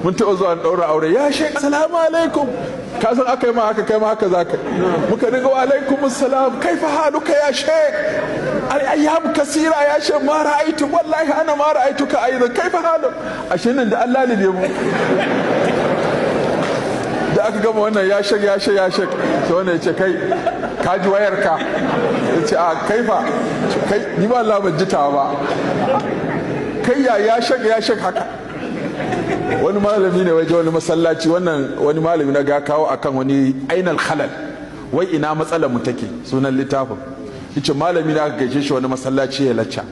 Mun taɓa zuwa ɗaura aure. "Ya shek, assalamu alaikum." Ka san aka yi ma haka, kai ma haka za ka. Muka dinga "Wa alaikum assalam, kaifa haluka ya shek? Al ayyam kasira ya shek, ma ra'aitu, wallahi ana ma ra'aituka aidan, kaifa haluk?" Ashe nan da Allah libe mu. Da aka gama wannan "Ya shek, ya shek, ya shek," sai wannan ya ce, "Kai, ka ji wayarka?" Ya ce, "A kaifa kai, ni ba Allah ban ji tawa ba. Kai, ya ya shek, ya shek haka?" Wani malami ne waje wani masallaci. Wannan wani malami na ga kawo akan wani "Ainal Khalal", wai ina matsalar mu take, sunan littafin. Yace malami na aka gaishe shi wani masallaci ya lacca.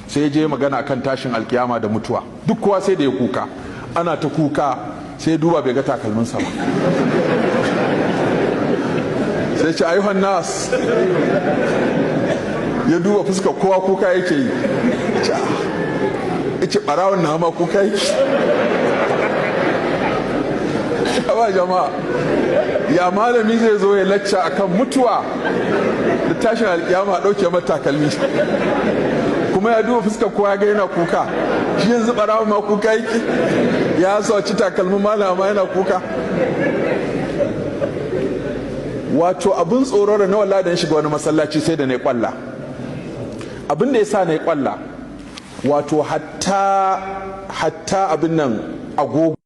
Sai ya je magana akan tashin alkiyama da mutuwa. Duk kowa sai da ya kuka, ana ta kuka. Sai duba bai ga takalminsa ba. Sai ce, "Ayyuhan nas." Ya duba fuskar kowa, kuka yake yi. Yace, "Barawon na ma kuka yake." Ba jama'a, ya malami zai zo ya lacca akan mutuwa da tashin alkiyama, ɗauke mata takalmi, kuma ya duba fuskar kowa ga yana kuka? Shi yanzu barawon ma kuka yake? Ya ci takalmin malama yana kuka. Wato abin tsoro da na wallahi, da shiga wani masallaci sai da na yi kwalla. Abin da ya sa na yi kwalla, wato hatta abin nan agogo.